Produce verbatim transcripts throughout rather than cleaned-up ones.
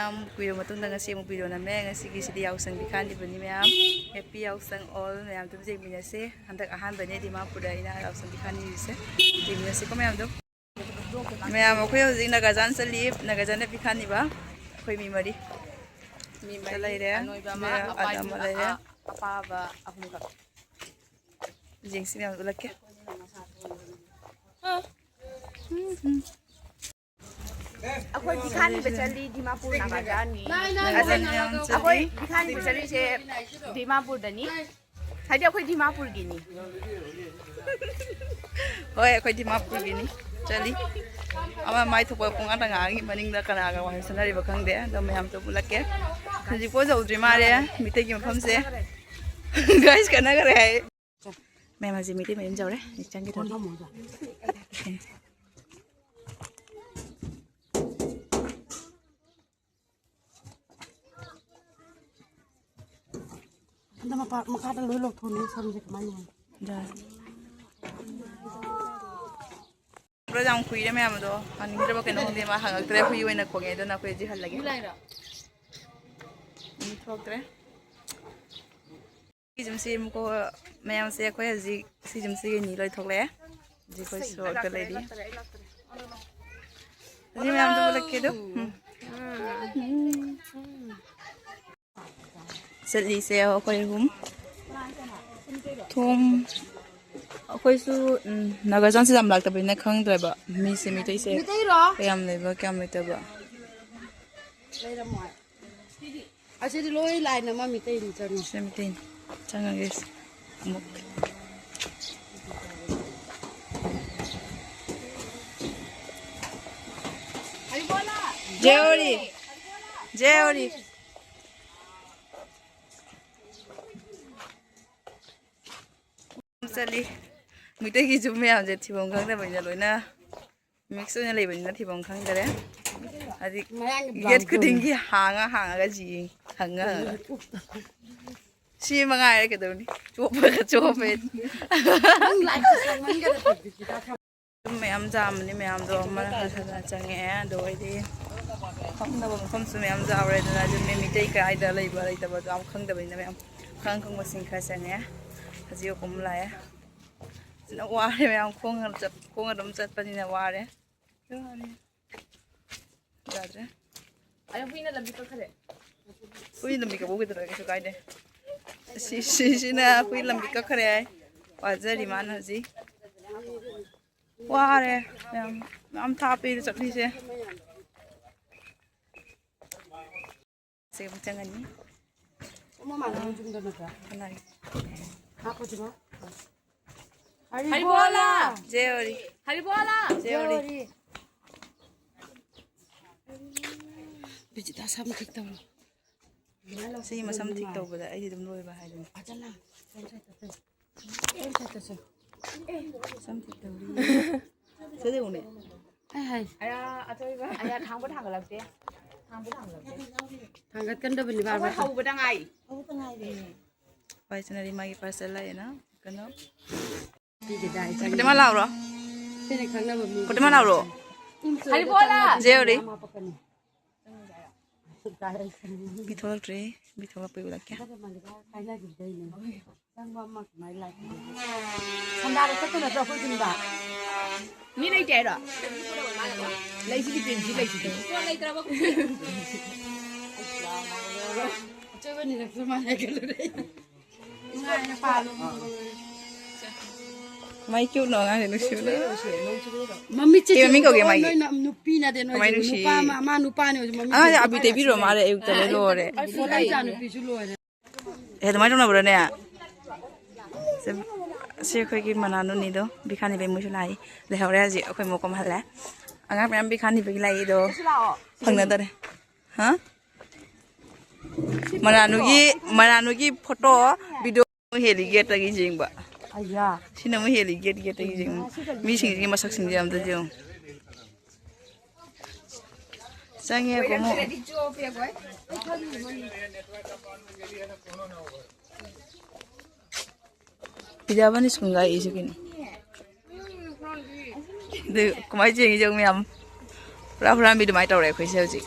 ꯌꯥꯝ ꯀꯨꯏꯔꯕ ꯃꯇꯨꯡꯗ ꯉꯁꯤ ꯑꯃꯨꯛ ꯚꯤꯗꯤꯑꯣ ꯅꯝꯃꯦ꯫ ꯉꯁꯤꯒꯤꯁꯤꯗꯤ ꯌꯥꯎꯁꯪ ꯄꯤꯈꯥꯟꯅꯤꯕꯅꯤ ꯃꯌꯥꯝ꯫ Happy ꯌꯥꯎꯁꯪ all ꯃꯌꯥꯝ ꯑꯗꯨꯝ ꯌꯦꯡꯃꯤꯟꯅꯁꯦ꯫ ꯍꯟꯗꯛ ꯑꯍꯥꯟꯕꯅꯦ ꯗꯤꯃꯥꯄꯨꯔꯗ ꯑꯩꯅ ꯌꯥꯎꯁꯪ ꯄꯤꯈꯥꯟꯅꯤꯁꯦ꯫ ꯌꯦꯡꯃꯤꯟꯅꯁꯤꯀꯣ ꯃꯌꯥꯝ ꯑꯗꯨꯝ꯫ ꯃꯌꯥꯝ ꯑꯩꯈꯣꯏ ꯍꯧꯖꯤꯛ ꯅꯥꯒꯥꯖꯥꯟ ꯆꯠꯂꯤ꯫ ꯅꯥꯒꯥꯖꯥꯟꯗ ꯄꯤꯈꯥꯟꯅꯤꯕ ꯑꯩꯈꯣꯏ ꯃꯤ ꯃꯔꯤ꯫ ꯃꯤ ꯃꯔꯤ, ꯂꯩꯔꯦ꯫ ꯑꯅꯣꯏꯕ ꯑꯃ, ꯑꯗꯨꯒ ꯑꯄꯥꯕ ꯑꯗ ꯑꯃ ꯑꯃ, ꯂꯩꯔꯦ꯫ ꯑ-, ꯑꯄꯥꯕ ꯑꯍꯨꯝꯈꯛ꯫ ꯌꯦꯡꯁꯤ ꯃꯌꯥꯝ ꯎꯠꯂꯛꯀꯦ꯫ ꯑꯩꯈꯣꯏ ꯄꯤꯈꯥꯟꯅꯤꯕ ꯆꯠꯂꯤ ꯗꯤꯃꯥꯄꯨꯔ ꯅꯥꯒꯥꯖꯥꯟꯅꯤ꯫ ꯅꯥꯒꯥꯖꯥꯟ ꯃꯌꯥꯝ ꯆꯠꯂꯤ꯫ ꯑꯩꯈꯣꯏ ꯄꯤꯈꯥꯟꯅꯤꯕ ꯆꯠꯂꯤꯁꯦ ꯗꯤꯃꯥꯄꯨꯔꯗꯅꯤ꯫ ꯍꯥꯏꯗꯤ ꯑꯩꯈꯣꯏ ꯗꯤꯃꯥꯄꯨꯔꯒꯤꯅꯤ꯫ ꯍꯣꯏ, ꯑꯩꯈꯣꯏ ꯗꯤꯃꯥꯄꯨꯔꯒꯤꯅꯤ꯫ ꯆꯠꯂꯤ꯫ ꯑꯃ ꯃꯥꯏ ꯊꯣꯛꯄ ꯄꯨꯡꯉꯥꯡꯗ ꯉꯥꯡꯉꯤ, ꯃꯅꯤꯡꯗ ꯀꯅꯥꯒ ꯋꯥꯔꯤ ꯁꯥꯟꯅꯔꯤꯕ ꯈꯪꯗꯦ꯫ ꯑꯗꯣ ꯃꯌꯥꯝꯁꯨ ꯎꯠꯂꯛꯀꯦ꯫ ꯍꯧꯖꯤꯛꯐꯥꯎ ꯌꯧꯗ꯭ꯔꯤ ꯃꯥꯜꯂꯦ ꯃꯤꯇꯩꯒꯤ ꯃꯐꯝꯁꯦ꯫ Guys, ꯀꯟꯅꯈ꯭ꯔꯦ ꯍꯥꯏ꯫ ꯃꯌꯥꯝ ꯍꯧꯖꯤꯛ ꯃꯤꯇꯩ ꯃꯌꯨꯝ ꯌꯧꯔꯦ꯫ ꯆꯪꯒꯦ ꯇꯧꯔꯤ꯫ ꯍꯟꯗꯛ ꯃꯄꯥ-, ꯃꯈꯥꯗ ꯂꯣꯏ ꯂꯧꯊꯣꯛꯅꯤ ꯁꯝꯁꯦ ꯀꯃꯥꯏꯅ ꯇꯧꯅꯤ? ꯌꯥꯔꯦ꯫ ꯕ꯭ꯔꯣ, ꯌꯥꯝ ꯀꯨꯏꯔꯦ ꯃꯌꯥꯝ ꯑꯗꯣ ꯍꯪꯅꯤꯡꯗ꯭ꯔꯕ ꯀꯩꯅꯣ ꯈꯪꯗꯦ, ꯃꯥ ꯍꯪꯉꯛꯇ꯭ꯔꯦ, ꯍꯨꯏ ꯑꯣꯏꯅ ꯈꯣꯡꯉꯦ, ꯑꯗꯨꯅ ꯑꯩꯈꯣꯏ ꯍꯧꯖꯤꯛ ꯍꯜꯂꯒꯦ꯫ ꯃꯤ ꯊꯣꯛꯇ꯭ꯔꯦ꯫ ꯁꯤ ꯖꯤꯝꯁꯤ ꯑꯃꯨꯛꯀ ꯃꯌꯥꯝꯁꯦ ꯑꯩꯈꯣꯏ ꯍꯧꯖꯤꯛ ꯁꯤ ꯖꯤꯝꯁꯤꯒꯤ ꯅꯤ ꯂꯣꯏꯊꯣꯛꯂꯛꯑꯦ꯫ ꯍꯧꯖꯤꯛ ꯑꯩꯈꯣꯏ ꯁꯣꯔꯣꯛꯇ ꯂꯩꯔꯤ꯫ ꯑꯁꯤ ꯃꯌꯥꯝꯗꯨ ꯎꯠꯂꯛꯀꯦ ꯑꯗꯨ꯫ ꯎꯝ꯫ ꯆꯠꯂꯤꯁꯦ ꯑꯩꯈꯣꯏ ꯑꯍꯨꯝ꯫ ꯊꯣꯡ ꯑꯩꯈꯣꯏꯁꯨ, ꯎꯝ, ꯅꯥꯒꯥꯖꯥꯟꯁꯦ ꯌꯥꯝ ꯂꯥꯛꯇꯕꯅꯤꯅ ꯈꯪꯗ꯭ꯔꯦꯕ ꯃꯤꯁꯦ, ꯃꯤꯇꯩꯁꯦ ꯃꯤꯇꯩꯔꯣ? ꯀꯌꯥꯝ ꯂꯩꯕ ꯀꯌꯥꯝ ꯂꯩꯇꯕ꯫ ꯂꯩꯔꯝꯃꯣꯏ꯫ ꯑꯁꯤꯗꯤ ꯂꯣꯏ ꯂꯥꯏꯟ ꯑꯃ ꯃꯤꯇꯩꯅꯤ ꯆꯪꯉꯤ꯫ ꯁꯤ ꯃꯤꯇꯩꯅꯤ꯫ ꯆꯪꯉꯒꯦ ꯑꯃꯨꯛ꯫ ꯖꯦ ꯑꯣꯔꯤ꯫ ꯖꯦ ꯑꯣꯔꯤ꯫ ꯆꯠꯂꯤ꯫ ꯃꯩꯇꯩꯒꯤ ꯖꯨꯝ ꯃꯌꯥꯝꯁꯦ ꯊꯤꯐꯝ ꯈꯪꯗꯕꯅꯤꯅ ꯂꯣꯏꯅ ꯃꯤꯛꯁ ꯑꯣꯏꯅ ꯂꯩꯕꯅꯤꯅ ꯊꯤꯐꯝ ꯈꯪꯗꯔꯦ꯫ ꯍꯥꯏꯗꯤ ꯃꯌꯥꯡꯒꯤ ꯒꯦꯠ ꯕ꯭ꯂꯥꯎꯁ ꯈꯨꯗꯤꯡꯒꯤ ꯍꯥꯡꯉ ꯍꯥꯡꯉꯒ ꯌꯦꯡ ꯍꯪꯉ ꯍꯪꯉꯒ꯫ ꯁꯤ ꯃꯉꯥꯏꯔꯦ ꯀꯩꯗꯧꯅꯤ? ꯆꯣꯞꯄꯒ ꯆꯣꯞꯄꯦ꯫ ꯅꯪ ꯂꯥꯏꯛꯁꯦ ꯁꯥꯡꯃꯟꯒꯔꯦ꯫ ꯁꯨꯝ ꯃꯌꯥꯝ ꯆꯥꯝꯕꯅꯤ, ꯃꯌꯥꯝꯗꯣ ꯑꯃꯅ ꯈꯔ ꯈꯔ ꯆꯪꯉꯛꯑꯦ꯫ ꯑꯗꯣ ꯑꯩꯗꯤ ꯈꯪꯗꯕ ꯃꯐꯝꯁꯨ ꯃꯌꯥꯝ ꯌꯥꯎꯔꯦ꯫ ꯑꯗꯨꯅ ꯑꯗꯨꯝ ꯃꯩꯇꯩ ꯀꯥꯏꯗ ꯂꯩꯕ ꯂꯩꯇꯕ ꯑꯗꯨ ꯌꯥꯝ ꯈꯪꯗꯕꯅꯤꯅ ꯃꯌꯥꯝ ꯈꯪ ꯈꯪꯕꯁꯤꯡ ꯈꯔ ꯆꯪꯉꯦ꯫ ꯍꯧꯖꯤꯛ ꯑꯩꯈꯣꯏ ꯑꯃ ꯂꯥꯛꯑꯦ꯫ ꯑꯗꯨꯅ ꯋꯥꯔꯦ ꯃꯌꯥꯝ, ꯈꯣꯡꯅ ꯆꯠ- ꯈꯣꯡꯅ ꯑꯗꯨꯝ ꯆꯠꯄꯅꯤꯅ ꯋꯥꯔꯦ꯫ ꯌꯥꯗ꯭ꯔꯦ꯫ ꯑꯩ ꯍꯨꯏꯅ ꯂꯝꯕꯤ ꯀꯛꯈ꯭ꯔꯦ꯫ ꯍꯨꯏ ꯂꯝꯕꯤ ꯀꯛꯄꯕꯨ ꯀꯩꯗꯧꯔꯒꯦ? ꯀꯩꯁꯨ ꯀꯥꯏꯗꯦ꯫ ꯁꯤ- ꯁꯤꯁꯤꯅ ꯍꯨꯏ ꯂꯝꯕꯤ ꯀꯛꯈ꯭ꯔꯦ ꯍꯥꯏ꯫ ꯋꯥꯖꯔꯤ ꯃꯥꯅ ꯍꯧꯖꯤꯛ꯫ ꯋꯥꯔꯦ ꯌꯥꯝ, ꯌꯥꯝ ꯊꯥꯞꯄꯦ ꯆꯠꯂꯤꯁꯦ꯫ ꯁꯤ ꯑꯃꯨꯛ ꯆꯪꯉꯅꯤ꯫ ꯃꯃꯥꯟꯅꯕ ꯌꯨꯝꯗ ꯅꯠꯇ꯭ꯔꯥ? ꯀꯅꯥꯒꯤ? ꯍꯥꯞꯄꯁꯤꯔꯣ? ꯍꯔꯤꯕꯣꯂꯥ! ꯖꯦ ꯑꯣꯔꯤ꯫ ꯍꯔꯤꯕꯣꯂꯥ! ꯖꯦ ꯑꯣꯔꯤ꯫ ꯕꯤꯖꯤꯇꯥ ꯁꯝ ꯊꯤꯛ ꯇꯧꯔꯣ꯫ ꯁꯤ ꯃꯁꯝ ꯊꯤꯛ ꯇꯧꯕꯗ ꯑꯩꯗꯤ ꯑꯗꯨꯝ ꯂꯣꯏꯕ ꯍꯥꯏꯗꯨꯅꯤ꯫ ꯐꯖꯅ꯫ ꯁꯝ ꯊꯤꯛ ꯇꯧꯔꯤ꯫ ꯁꯤꯗ ꯎꯅꯦ꯫ ꯍꯥꯏ ꯍꯥꯏ꯫ ꯑꯌꯥ, ꯑꯊꯣꯏꯕ꯫ ꯑꯌꯥ, ꯊꯥꯡꯕ ꯊꯥꯡꯒꯠꯂꯛꯇꯦ꯫ ꯊꯥꯡꯕ ꯊꯥꯡꯒꯠꯂꯛꯇꯦ꯫ ꯊꯥꯡꯒꯠꯀꯟꯗꯕꯅꯤ ꯕꯥꯔ ꯑꯩꯈꯣꯏ ꯕꯥꯔ꯫ ꯍꯧꯕꯗ ꯉꯥꯏ꯫ ꯍꯧꯕꯗ ꯉꯥꯏꯔꯤ꯫ ꯍꯣꯏ, ꯁꯤꯅꯗꯤ ꯃꯥꯒꯤ ꯄꯥꯔꯁꯦꯜ ꯂꯥꯛꯑꯦꯅ꯫ ꯀꯩꯅꯣ? ꯄꯤꯒꯦꯗ ꯑꯩ ꯆꯪꯉꯦ꯫ ꯐꯥꯇꯤꯃꯥ ꯂꯥꯎꯔꯣ꯫ ꯁꯤꯅ ꯈꯪꯅꯕ ꯃꯤ꯫ ꯐꯥꯇꯤꯃꯥ ꯂꯥꯎꯔꯣ꯫ ꯍꯔꯤꯕꯣꯂꯥ! ꯖꯦ ꯑꯣꯔꯤ꯫ ꯄꯤꯊꯣꯛꯂꯛꯇ꯭ꯔꯤ꯫ ꯄꯤꯊꯣꯛꯂꯛꯄ ꯎꯠꯂꯛꯀꯦ꯫ ꯁꯟꯗꯥꯗ ꯆꯠꯇꯣꯏ ꯅꯠꯇ꯭ꯔꯣ ꯑꯩꯈꯣꯏ ꯌꯨꯝꯗ? ꯃꯤ ꯂꯩꯇꯦ ꯍꯥꯏꯔꯣ? ꯂꯩꯁꯤꯗꯤ ꯄ꯭ꯔꯦꯝꯁꯤ ꯂꯩꯁꯤꯗꯤ꯫ ꯑꯆꯣꯏꯕꯅꯤꯔꯛꯁꯨ ꯃꯥꯟꯅꯒꯜꯂꯨꯔꯦ꯫ ꯃꯥꯏ ꯀ꯭ꯌꯨꯠꯅꯣ ꯑꯉꯥꯡꯁꯦ ꯅꯨꯡꯁꯤꯕꯅ꯫ ꯃꯃꯤꯠꯁꯦ ꯀꯩ ꯃꯃꯤꯡ ꯀꯧꯒꯦ ꯃꯥꯒꯤ? ꯅꯣꯏꯅ ꯅꯨꯄꯤꯅꯗꯦ ꯅꯣꯏꯁꯦ꯫ ꯀꯃꯥꯏ ꯅꯨꯡꯁꯤ? ꯅꯨꯄꯥ ꯑꯃ, ꯑꯃ ꯅꯨꯄꯥꯅꯦ ꯍꯧꯖꯤꯛ ꯃꯃꯤꯠꯁꯦ꯫ ꯑꯉꯥꯡꯁꯦ ꯑꯕꯤ ꯇꯩꯕꯤꯔꯣ ꯃꯥꯜꯂꯦ ꯑꯌꯨꯛꯇ ꯂꯣꯏ ꯂꯣꯏꯔꯦ꯫ ꯑꯩ ꯏꯆꯥ ꯅꯨꯄꯤꯁꯨ ꯂꯣꯏꯔꯦ꯫ ꯑꯦ, ꯑꯗꯨꯃꯥꯏꯅ ꯇꯧꯅꯕ꯭ꯔꯣꯅꯦ? ꯁꯦ, ꯁꯤ ꯑꯩꯈꯣꯏꯒꯤ ꯃꯅꯥꯅꯨꯅꯤꯗꯣ ꯕꯤꯈꯥꯅꯤ ꯂꯩ ꯃꯣꯏꯁꯨ ꯂꯥꯛꯏ꯫ ꯂꯩꯍꯧꯔꯦ ꯍꯧꯖꯤꯛ ꯑꯩꯈꯣꯏ ꯃꯣꯀꯝ ꯍꯜꯂꯦ꯫ ꯑꯉꯥꯡ ꯃꯌꯥꯝ ꯕꯤꯈꯥꯅꯤꯕꯒꯤ ꯂꯥꯛꯏꯗꯣ ꯐꯪꯅꯗꯔꯦ꯫ ꯍꯥ? ꯃꯅꯥꯅꯨꯒꯤ, ꯃꯅꯥꯅꯨꯒꯤ ꯐꯣꯇꯣ, ꯚꯤꯗꯤꯑꯣ ꯍꯦꯜꯂꯤ ꯒꯦꯠꯇꯒꯤ ꯌꯦꯡꯕ꯫ ꯑꯌꯥ꯫ ꯁꯤꯅ ꯑꯃꯨꯛ ꯍꯦꯜꯂꯤ ꯒꯦꯠ ꯒꯦꯠꯇꯒꯤ ꯌꯦꯡꯕ꯫ ꯃꯤꯁꯤꯡꯁꯤꯒꯤ ꯃꯁꯛꯁꯤꯡꯁꯦ ꯑꯝꯇ ꯌꯦꯡꯉꯨ꯫ ꯆꯪꯉꯦ ꯑꯃꯨꯛ꯫ ꯄꯤꯖꯥꯕꯅꯤ ꯁ꯭ꯀꯨꯜ ꯂꯥꯛꯏꯁꯤ ꯀꯩꯅꯣ꯫ ꯑꯗꯨ ꯀꯃꯥꯏꯅ ꯆꯦꯡꯉꯤ ꯆꯦꯡ ꯃꯌꯥꯝ ꯄꯨꯔꯥ ꯍꯨꯔꯥꯟꯕꯤ ꯑꯗꯨꯃꯥꯏꯅ ꯇꯧꯔꯦ ꯑꯩꯈꯣꯏꯁꯦ ꯍꯧꯖꯤꯛ꯫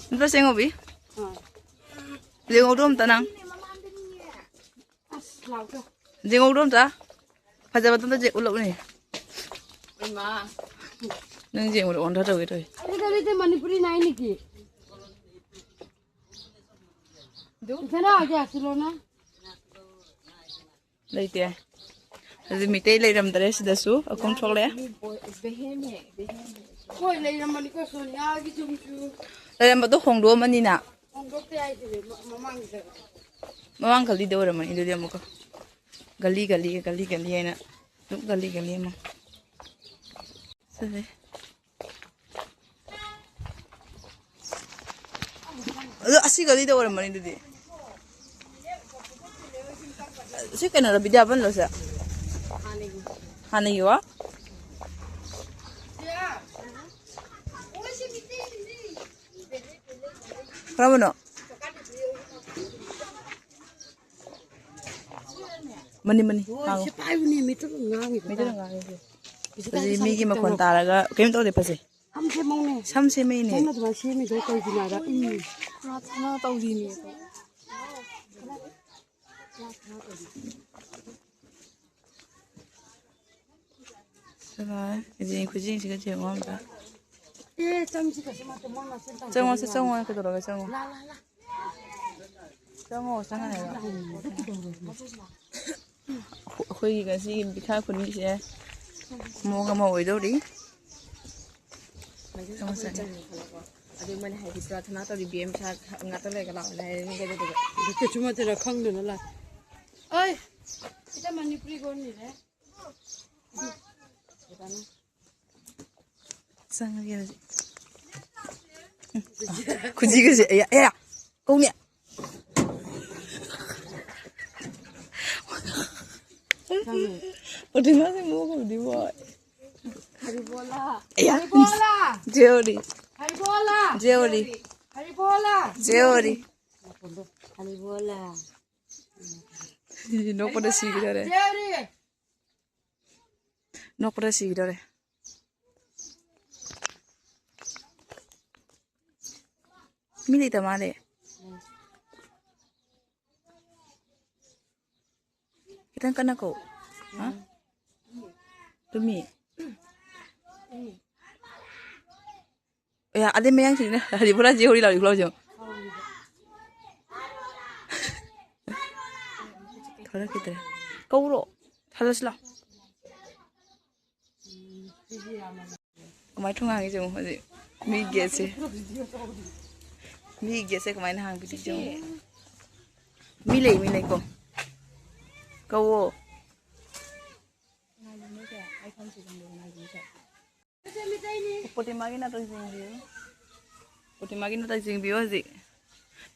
ꯅꯠꯇ꯭ꯔ ꯆꯦꯡꯉꯧꯕꯤ? ꯌꯦꯡꯍꯧꯗꯣ ꯑꯝꯇ ꯅꯪ꯫ ꯌꯦꯡꯍꯧꯗꯣ ꯑꯝꯇ꯫ ꯐꯖꯕꯗꯣ ꯑꯝꯇ ꯎꯠꯂꯛꯎꯅꯦ꯫ ꯅꯪ ꯌꯦꯡꯕꯗ ꯑꯣꯟꯊ ꯇꯧꯒꯦ ꯇꯧꯋꯤ꯫ ꯑꯩꯗꯤ ꯀꯔꯤꯗꯤ ꯃꯅꯤꯄꯨꯔꯤ ꯅꯥꯏꯅꯤꯀꯤ꯫ ꯏꯊꯅ ꯍꯧꯖꯤꯛ ꯑꯁꯤꯂꯣꯅ꯫ ꯂꯩꯇꯦ꯫ ꯍꯧꯖꯤꯛ ꯃꯤꯇꯩ ꯂꯩꯔꯝꯗ꯭ꯔꯦ ꯁꯤꯗꯁꯨ꯫ ꯑꯀꯨꯝ ꯊꯣꯛꯂꯦ꯫ ꯍꯣꯏ, ꯂꯩꯔꯝꯕꯅꯤꯀꯣ ꯁꯣꯅꯤꯌꯥꯒꯤ ꯌꯨꯝꯁꯨ꯫ ꯂꯩꯔꯝꯕꯗꯣ ꯍꯣꯡꯗꯣꯛꯑꯝꯃꯅꯤꯅ꯫ ꯍꯣꯡꯗꯣꯛꯇꯦ ꯍꯥꯏꯁꯤꯗꯤ, ꯃ-, ꯃꯃꯥꯡꯒꯤꯗ꯫ ꯃꯃꯥꯡ ꯒꯂꯤꯗ ꯑꯣꯏꯔꯝꯃꯅꯤ ꯑꯗꯨꯗꯤ ꯑꯃꯨꯛꯀ꯫ ꯒꯂꯤ, ꯒꯂꯤ, ꯒꯂꯤ, ꯒꯂꯤ ꯍꯥꯏꯅ꯫ ꯑꯗꯨꯝ ꯒꯂꯤ, ꯒꯂꯤ ꯑꯃ꯫ ꯁꯤꯁꯦ꯫ ꯑꯗꯣ ꯑꯁꯤ ꯒꯂꯤꯗ ꯑꯣꯏꯔꯝꯃꯅꯤ ꯑꯗꯨꯗꯤ꯫ ꯁꯤ ꯀꯩꯅꯣꯔꯣ, ꯕꯤꯗ꯭ꯌꯥꯄꯟꯂꯣ ꯁꯦ? ꯍꯥꯟꯅꯒꯤ ꯋꯥ? ꯀꯔꯝꯕꯅꯣ? ꯃꯅꯤ, ꯃꯅꯤ, ꯍꯣꯏ, ꯍꯥꯡꯉꯣ꯫ ꯁꯤ ꯄꯥꯏꯕꯅꯦ, ꯃꯤꯇꯔ ꯉꯥꯡꯉꯤꯕ꯫ ꯃꯤꯇꯔ ꯉꯥꯡꯉꯤꯁꯦ꯫ ꯍꯧꯖꯤꯛ ꯃꯤꯒꯤ ꯃꯈꯣꯟ ꯇꯥꯔꯒ ꯀꯩꯝ ꯇꯧꯗꯦ, ꯐꯖꯩ꯫ ꯁꯝ ꯁꯦꯝꯃꯧꯅꯦ꯫ ꯁꯝ ꯁꯦꯝꯃꯛꯏꯅꯦ꯫ ꯅꯪꯅ ꯑꯗꯨꯃꯥꯏꯅ ꯁꯦꯝꯃꯤꯗꯣ ꯀꯩꯒꯤꯅꯣ ꯍꯥꯏꯕ? ꯎꯝ꯫ ꯄ꯭ꯔꯥꯊꯅꯥ ꯇꯧꯔꯤꯅꯦ꯫ ꯁꯂꯥꯏ, ꯈꯨꯖꯤꯡ, ꯈꯨꯖꯤꯡꯁꯤꯒ ꯌꯦꯡꯉꯣ ꯑꯝꯇ꯫ ꯑꯦ, ꯆꯪꯁꯤ ꯀꯩꯁꯨ ꯅꯠꯇꯦ, ꯃꯣꯏ ꯃꯁꯦꯟ ꯇꯧꯖꯔꯤ ꯆꯪꯉꯣꯁꯦ, ꯉꯥꯏ꯫ ꯆꯪꯉꯣ, ꯀꯩꯗꯧꯔꯒꯦ, ꯆꯪꯉꯣ꯫ ꯂꯥ, ꯂꯥ, ꯂꯥ꯫ ꯆꯪꯉꯣ, ꯆꯪꯉꯣ꯫ ꯑꯩꯈꯣꯏꯒꯤ ꯉꯁꯤꯒꯤ ꯄꯤꯈꯥ ꯈꯨꯅꯤꯁꯦ ꯃꯑꯣꯡ ꯑꯃ ꯑꯣꯏꯗꯧꯔꯤ꯫ ꯆꯪꯉꯣ, ꯆꯪꯉꯣ꯫ ꯑꯗꯨ ꯃꯣꯏꯅ ꯍꯥꯏꯗꯤ ꯄ꯭ꯔꯥꯊꯅꯥ ꯇꯧꯔꯤ, ꯕꯦꯝ ꯁꯥ ꯉꯥꯛꯇ ꯂꯩꯔꯒ ꯂꯥꯛꯑꯣꯅ ꯍꯥꯏꯔꯦ, ꯅꯪ ꯀꯩꯗꯧꯗꯣꯏꯕ? ꯑꯗꯨ ꯀꯩꯁꯨ ꯅꯠꯇꯦꯅ ꯈꯪꯗꯅ ꯂꯥꯛ-꯫ ꯑꯩ ꯏꯇ ꯃꯅꯤꯄꯨꯔꯤ ꯒꯣꯟꯅꯤꯅꯦ꯫ ꯆꯪꯉꯒꯦ ꯍꯧꯖꯤꯛ꯫ ꯈꯨꯖꯤꯒꯁꯦ, ꯑꯌꯥ, ꯑꯌꯥ, ꯀꯧꯅꯦ꯫ ꯄ꯭ꯔꯣꯇꯤꯅꯥꯁꯦ ꯃꯑꯣꯡ ꯑꯃꯗꯤ ꯋꯥꯏ꯫ ꯍꯔꯤꯕꯣꯂꯥ꯫ ꯑꯌꯥ꯫ ꯍꯔꯤꯕꯣꯂꯥ꯫ ꯖꯦ ꯑꯣꯔꯤ꯫ ꯍꯔꯤꯕꯣꯂꯥ꯫ ꯖꯦ ꯑꯣꯔꯤ꯫ ꯍꯔꯤꯕꯣꯂꯥ꯫ ꯖꯦ ꯑꯣꯔꯤ꯫ ꯍꯔꯤꯕꯣꯂꯥ꯫ ꯅꯣꯛꯄꯗ ꯁꯤꯒꯗꯧꯔꯦ꯫ ꯖꯦ ꯑꯣꯔꯤ꯫ ꯅꯣꯛꯄꯗ ꯁꯤꯒꯗꯧꯔꯦ꯫ ꯃꯤ ꯂꯩꯇ ꯃꯥꯜꯂꯦ꯫ ꯈꯤꯇꯪ ꯀꯟꯅ ꯀꯧ꯫ ꯍꯥ? ꯇꯨꯝꯃꯤ? ꯑꯦ, ꯑꯗꯩ ꯃꯌꯥꯡꯁꯤꯡꯁꯤꯅ ꯍꯔꯤꯕꯣꯂꯥ ꯆꯦ ꯍꯣꯔꯤ ꯂꯥꯎꯔꯤ ꯈꯨꯂꯥꯎꯁꯦ ꯌꯦꯡꯉꯨ꯫ ꯊꯣꯛꯂꯛꯈꯤꯗ꯭ꯔꯦ꯫ ꯀꯧꯔꯣ꯫ ꯍꯜꯂꯁꯤ ꯂꯥꯎ꯫ ꯀꯃꯥꯏ ꯊꯣꯡ ꯍꯥꯡꯉꯤꯁꯦ ꯌꯦꯡꯉꯣ ꯍꯧꯖꯤꯛ꯫ ꯃꯤ ꯒꯦꯠꯁꯦ꯫ ꯃꯤ ꯒꯦꯠꯁꯦ ꯀꯃꯥꯏꯅ ꯍꯥꯡꯕꯤꯔꯤꯁꯦ ꯌꯦꯡꯉꯣ꯫ ꯃꯤ ꯂꯩ, ꯃꯤ ꯂꯩꯀꯣ꯫ ꯀꯧꯋꯣ꯫ ꯄ꯭ꯔꯣꯇꯤꯃꯥꯒꯤ ꯅꯥꯇꯛ ꯌꯦꯡꯕꯤꯌꯨ꯫ ꯄ꯭ꯔꯣꯇꯤꯃꯥꯒꯤ ꯅꯥꯇꯛ ꯌꯦꯡꯕꯤꯌꯨ ꯍꯧꯖꯤꯛ꯫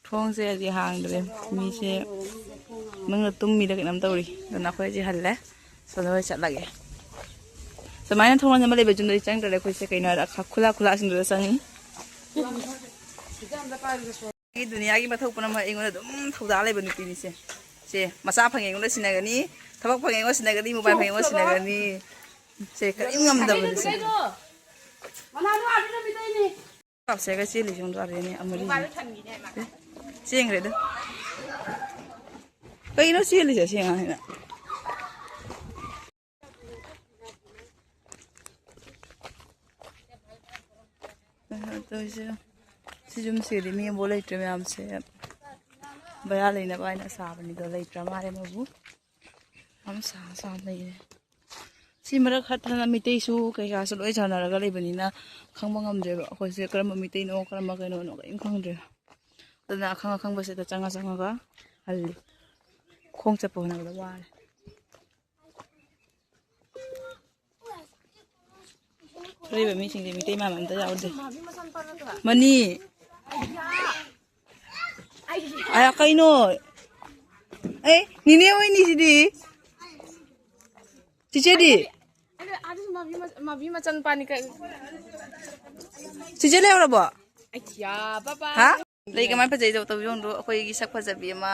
ꯊꯣꯡꯁꯦ ꯍꯧꯖꯤꯛ ꯍꯥꯡꯗ꯭ꯔꯦ꯫ ꯃꯤꯁꯦ ꯃꯅꯨꯡꯗ ꯇꯨꯝꯃꯤꯔ ꯀꯩꯅꯣꯝ ꯇꯧꯔꯤ꯫ ꯑꯗꯨꯅ ꯑꯩꯈꯣꯏ ꯍꯧꯖꯤꯛ ꯍꯜꯂꯦ꯫ ꯁꯣꯝꯗ ꯑꯣꯏ ꯆꯠꯂꯒꯦ꯫ ꯁꯨꯃꯥꯏꯅ ꯊꯣꯡ ꯂꯣꯟꯖꯤꯟꯕ ꯂꯩꯕ ꯌꯨꯝꯗꯗꯤ ꯆꯪꯗ꯭ꯔꯦ ꯑꯩꯈꯣꯏꯁꯦ꯫ ꯀꯩꯅꯣ ꯍꯥꯏꯔ ꯈꯨꯂꯥ ꯈꯨꯂꯥꯁꯤꯡꯗꯨꯗ ꯆꯪꯉꯤ꯫ ꯑꯩꯒꯤ ꯗꯨꯅꯤꯌꯥꯒꯤ ꯃꯊꯧ ꯄꯨꯝꯅꯃꯛ ꯑꯩꯉꯣꯟꯗ ꯑꯗꯨꯝ ꯊꯧꯗꯥ ꯂꯩꯕ ꯅꯨꯄꯤꯅꯤꯁꯦ꯫ ꯁꯦ, ꯃꯆꯥ ꯐꯪꯉꯦ ꯑꯩꯉꯣꯟꯗ ꯁꯤꯟꯅꯒꯅꯤ, ꯊꯕꯛ ꯐꯪꯉꯦ ꯑꯩꯉꯣꯟꯗ ꯁꯤꯟꯅꯒꯅꯤ, ꯃꯣꯕꯥꯏꯜ ꯐꯪꯉꯦ ꯑꯩꯉꯣꯟꯗ ꯁꯤꯟꯅꯒꯅꯤ꯫ ꯁꯦ, ꯀꯔꯤꯝ ꯉꯝꯗꯕꯅꯤꯁꯦ꯫ ꯀꯥꯞꯁꯦꯒ ꯆꯦꯜꯂꯤꯁꯦ ꯌꯦꯡꯉꯨ ꯑꯥꯔꯌꯟꯅꯦ ꯑꯃꯔꯤꯅꯦ꯫ ꯑꯦ, ꯆꯦꯟꯈ꯭ꯔꯦꯗ꯫ ꯀꯩꯅꯣ ꯆꯦꯜꯂꯤꯁꯦ ꯁꯤ ꯑꯉꯥꯡꯁꯤꯅ? ꯀꯩꯅꯣ ꯇꯧꯔꯤꯁꯦ꯫ ꯁꯤ ꯌꯨꯝꯁꯤꯗꯤ ꯃꯤ ꯑꯃꯐꯥꯎ ꯂꯩꯇ꯭ꯔꯦ ꯃꯌꯥꯝꯁꯦ꯫ ꯚꯔꯥ ꯂꯩꯅꯕ ꯍꯥꯏꯅ ꯁꯥꯕꯅꯤꯗꯣ ꯂꯩꯇ꯭ꯔ ꯃꯥꯜꯂꯦ ꯃꯣꯏꯕꯨ꯫ ꯌꯥꯝ ꯁꯥ ꯁꯥ ꯂꯩꯔꯦ꯫ ꯁꯤ ꯃꯔꯛ ꯍꯠꯇꯅ ꯃꯤꯇꯩꯁꯨ ꯀꯩꯀꯥꯁꯨ ꯂꯣꯏ ꯁꯥꯟꯅꯔꯒ ꯂꯩꯕꯅꯤꯅ ꯈꯪꯕ ꯉꯝꯗ꯭ꯔꯦꯕ꯫ ꯑꯩꯈꯣꯏꯁꯦ ꯀꯔꯝꯕ ꯃꯤꯇꯩꯅꯣ ꯀꯔꯝꯕ ꯀꯩꯅꯣꯅꯣ ꯀꯔꯤꯝ ꯈꯪꯗ꯭ꯔꯦ꯫ ꯑꯗꯨꯅ ꯑꯈꯪ ꯑꯈꯪꯕꯁꯤꯗ ꯆꯪꯉ ꯆꯪꯉꯒ ꯍꯜꯂꯤ꯫ ꯈꯣꯡ ꯆꯠꯄ ꯍꯣꯠꯅꯕꯗ ꯋꯥꯔꯦ꯫ ꯊꯣꯛꯂꯛꯏꯕ ꯃꯤꯁꯤꯡꯁꯦ ꯃꯤꯇꯩ ꯃꯥꯟꯕ ꯑꯝꯇ ꯌꯥꯎꯗꯦ꯫ ꯃꯅꯤ꯫ ꯑꯌꯥ, ꯀꯩꯅꯣ? ꯑꯦ, ꯅꯤꯅꯦ ꯍꯣꯏꯅꯤ ꯁꯤꯗꯤ꯫ ꯆꯤꯆꯦꯗꯤ? ꯑꯗꯨ, ꯑꯗꯨꯁꯨ ꯃꯥꯕꯤ ꯃꯆ-, ꯃꯥꯕꯤ ꯃꯆꯥꯅꯨꯄꯥꯅꯤ ꯀꯩꯅꯣ꯫ ꯆꯤꯆꯦ ꯂꯩꯍꯧꯔꯕꯣ? ꯑꯌꯥ, ꯕꯕꯥ꯫ ꯍꯥ? ꯂꯩ ꯀꯃꯥꯏ ꯐꯖꯩꯗꯣ ꯇꯧꯕꯤꯌꯣ ꯑꯩꯈꯣꯏꯒꯤ ꯁꯛ ꯐꯖꯕꯤ ꯑꯃ꯫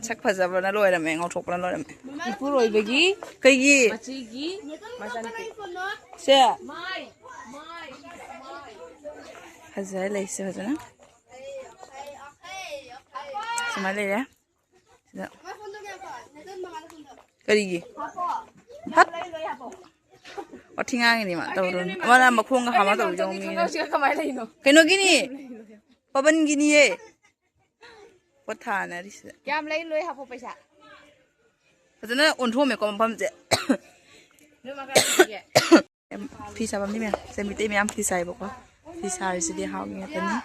ꯁꯛ ꯐꯖꯕꯅ ꯂꯣꯏꯔꯝꯃꯦ, ꯉꯧꯊꯣꯛꯄꯅ ꯂꯣꯏꯔꯝꯃꯦ꯫ ꯏꯄꯨꯔꯣꯏꯕꯒꯤ ꯀꯩꯒꯤ? ꯃꯆꯤꯒꯤ ꯃꯆꯥꯅꯨꯄꯤ꯫ ꯁꯦ꯫ ꯐꯖꯔꯦ ꯂꯩꯁꯦ ꯐꯖꯅ꯫ ꯁꯨꯃꯥꯏꯅ ꯂꯩꯔꯦ꯫ ꯁꯤꯗ꯫ ꯀꯔꯤꯒꯤ? ꯍꯠ! ꯋꯥꯊꯤ ꯉꯥꯡꯉꯤꯅꯤ ꯃꯥ, ꯇꯧꯔꯨꯅꯨ꯫ ꯃꯥꯅ ꯃꯈꯣꯡꯒ ꯍꯥꯝꯃ ꯇꯧꯔꯤꯗꯣ ꯃꯤꯅ꯫ ꯈꯪꯒꯥꯎꯁꯤꯒ ꯀꯃꯥꯏꯅ ꯂꯩꯅꯣ? ꯀꯩꯅꯣꯒꯤꯅꯤ꯫ ꯄꯕꯟꯒꯤꯅꯤꯌꯦ꯫ ꯄꯣꯠ ꯊꯥꯅꯔꯤꯁꯤꯗ꯫ ꯀꯌꯥꯝ ꯂꯩ ꯂꯣꯏ ꯍꯥꯞꯄꯣ ꯄꯩꯁꯥ꯫ ꯐꯖꯅ ꯑꯣꯟꯊꯣꯛꯑꯝꯃꯦꯀꯣ ꯃꯐꯝꯁꯦ꯫ ꯅꯣꯏ ꯃꯈꯥ ꯂꯩꯁꯤꯒꯦ꯫ ꯌꯥꯝ ꯐꯤ ꯁꯥꯐꯝꯗꯤ ꯃꯌꯥꯝ ꯁꯦ ꯃꯤꯇꯩ ꯃꯌꯥꯝ ꯐꯤ ꯁꯥꯏꯕꯀꯣ꯫ ꯐꯤ ꯁꯥꯔꯤꯁꯤꯗꯤ ꯍꯥꯎ ꯉꯥꯛꯇꯅꯤ꯫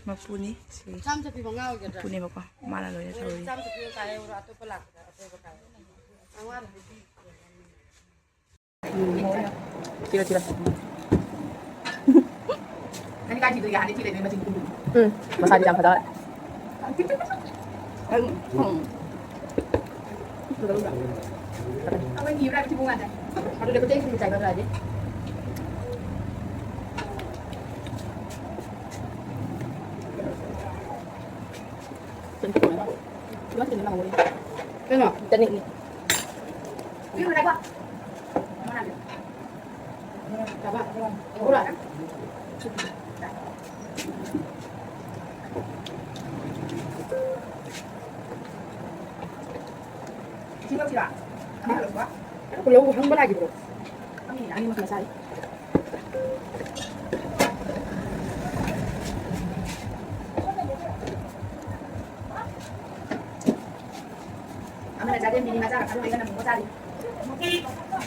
ꯃꯄꯨꯅꯤ ꯁꯤ꯫ ꯃꯄꯨꯅꯦꯕꯀꯣ꯫ ꯃꯥꯅ ꯂꯣꯏꯅ ꯇꯧꯔꯤ꯫ ꯊꯤꯔꯣ, ꯊꯤꯔꯣ꯫ ꯎꯝ꯫ ꯃꯁꯥꯗꯤ ꯌꯥꯝ ꯐꯖꯔꯦ꯫ ꯎꯝ꯫ ꯀꯩꯅꯣ? ꯆꯅꯤꯅꯤ꯫ ꯂꯧ ꯍꯪꯕ ꯂꯥꯛꯏꯕ꯭ꯔꯣ? ꯑꯅꯤꯃꯛ ꯃꯁꯥꯏ꯫ ꯑꯃꯅ ꯆꯥꯖꯦꯟꯕꯤꯅꯤ ꯃꯆꯥ ꯈꯛꯇ ꯂꯣꯏꯒꯅ ꯃꯣꯃꯣ ꯆꯥꯔꯤ꯫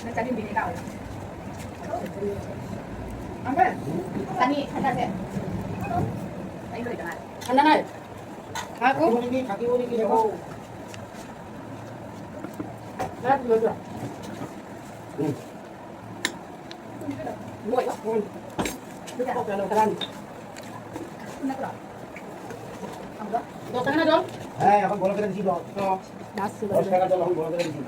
ꯅꯪ ꯆꯥꯖꯦꯟꯕꯤꯅꯤ ꯀꯥꯎꯔꯦ꯫ ꯑꯪꯀꯜ, ꯆꯅꯤ ꯈꯟꯅꯁꯦ꯫ ꯑꯩ ꯂꯣꯏꯗ ꯉꯥꯏꯔꯦ꯫ ꯈꯟꯅ ꯉꯥꯏ꯫ ꯉꯥꯏꯈꯣ꯫ ꯉꯥꯏꯈꯣ, ꯂꯣꯏꯗ꯭ꯔꯣ? ꯎꯝ꯫ হ্যাঁ, এখন বড় করে দিছি তো। তো। দশ টাকা চলো, এখন বড় করে দিছি।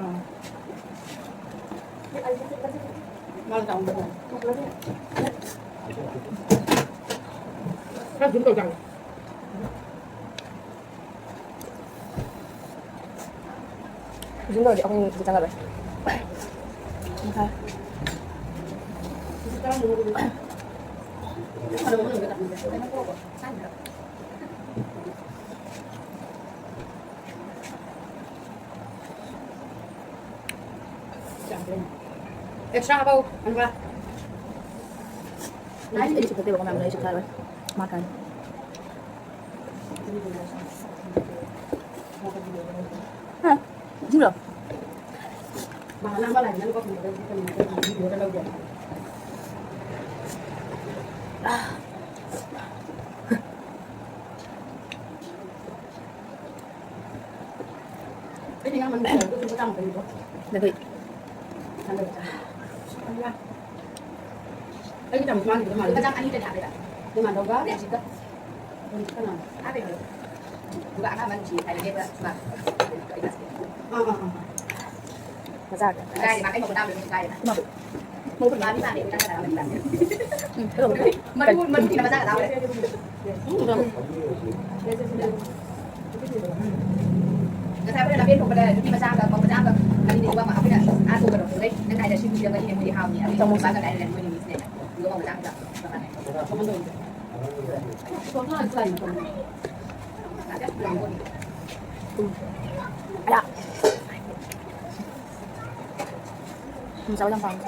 ꯌꯨꯝꯗ ꯑꯣꯏꯔꯗꯤ ꯑꯍꯨꯝꯗꯤ ꯆꯪꯉꯔꯣꯏ꯫ ꯑꯦꯛꯁꯇ꯭ꯔꯥ ꯍꯥꯞꯄꯛꯎ, ꯑꯅꯨꯔꯥ꯫ ꯑꯩ, ꯑꯩ ꯁꯤ ꯐꯠꯇꯦꯕꯀꯣ, ꯃꯌꯥꯝ ꯑꯩ ꯁꯤ ꯆꯥꯔꯣꯏ꯫ ꯃꯥ ꯀꯥꯏ꯫ ꯍꯥ? ꯏꯁꯤꯡꯂꯣ? ꯑꯗꯨꯗꯤ ꯑꯩꯒꯤ ꯆꯥꯃꯁ ꯃꯥꯡꯈꯤꯕ ꯃꯥꯜꯂꯦ꯫ ꯂꯨꯄꯥ ꯆꯥꯝ ꯑꯅꯤꯗꯅꯦ ꯍꯥꯞꯄꯦꯕ꯫ ꯏꯃꯥꯟꯅꯕꯒ ꯍꯧꯖꯤꯛꯀ꯫ ꯍꯧꯖꯤꯛꯀ ꯀꯅꯥꯅꯣ? ꯍꯥꯞꯄꯦ꯫ ꯑꯗꯨꯒ ꯑꯉꯥꯡ ꯑꯃ ꯅꯨꯡꯁꯤ ꯍꯥꯏꯔꯒꯦꯕ꯫ ꯑꯥ, ꯑꯥ, ꯑꯥ꯫ ꯃꯆꯥꯒ꯫ ꯀꯥꯏꯗꯦ, ꯃꯥ ꯀꯩꯅꯣ ꯇꯥꯕꯗꯤ ꯀꯩꯁꯨ ꯀꯥꯏꯗꯦ꯫ ꯃꯥꯕꯨ꯫ ꯃꯥꯗꯤ ꯃꯥꯅꯦ, ꯅꯪ ꯀꯅꯥ ꯈꯪꯕ꯭ꯔꯥ? ꯎꯝ, ꯑꯗꯨꯒ ꯃꯔꯨ, ꯃꯔꯨ ꯊꯤꯅ ꯃꯆꯥꯒ ꯇꯥꯕ꯫ ꯉꯁꯥꯏ ꯑꯩꯈꯣꯏꯅ ꯂꯝꯕꯦꯟ ꯊꯣꯛꯄꯗ ꯅꯨꯄꯤ ꯃꯆꯥ ꯑꯃꯒ ꯃꯧ ꯃꯆꯥ ꯑꯃꯒ ꯃꯔꯤꯅꯦ, ꯑꯗꯨꯒ ꯑꯩꯈꯣꯏꯅ ꯑꯥ ꯊꯣꯛꯄꯗꯣ꯫ ꯅꯪ ꯀꯥꯏꯗ ꯁꯤ ꯅꯨꯄꯤꯗ ꯃꯔꯤꯅꯦ ꯃꯣꯏꯗꯤ ꯍꯥꯎꯅꯤ꯫ ꯑꯗꯨꯒꯤ ꯃꯧ ꯃꯆꯥꯒ ꯀꯥꯏꯗ ꯂꯩ? ꯃꯣꯏꯅꯤ ꯃꯤꯁꯅꯦ꯫ ꯑꯗꯨꯒ ꯃꯧ ꯃꯆꯥ ꯑꯃꯒ꯫ ꯑꯌꯥ꯫ ꯊꯨꯝ ꯆꯥꯕ ꯌꯥꯝ ꯄꯥꯝꯃꯦ꯫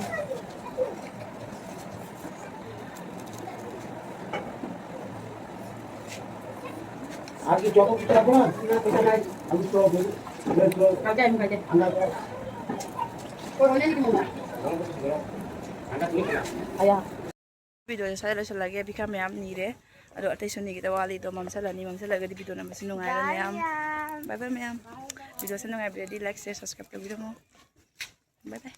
ꯑꯌꯥ꯫ ꯚꯤꯗꯤꯑꯣꯁꯦ ꯁ꯭ꯋꯥꯏꯗ ꯂꯣꯏꯁꯤꯜꯂꯒꯦ꯫ ꯕꯤꯈꯥ ꯃꯌꯥꯝ ꯅꯤꯔꯦ꯫ ꯑꯗꯣ ꯑꯇꯩꯁꯨ ꯅꯤꯒꯗꯕ ꯋꯥꯠꯂꯤ꯫ ꯑꯗꯣ ꯃꯝꯁꯜꯂꯅꯤ꯫ ꯃꯝꯁꯜꯂꯒꯗꯤ ꯚꯤꯗꯤꯑꯣ ꯅꯝꯕꯁꯨ ꯅꯨꯡꯉꯥꯏꯔꯣꯏ ꯃꯌꯥꯝ꯫ ꯕꯥꯏ ꯕꯥꯏ ꯃꯌꯥꯝ꯫ ꯚꯤꯗꯤꯑꯣꯁꯦ ꯅꯨꯡꯉꯥꯏꯕꯤꯔꯗꯤ like, share, subscribe ꯇꯧꯕꯤꯔꯝꯃꯣ꯫ ꯕꯥꯏ ꯕꯥꯏ꯫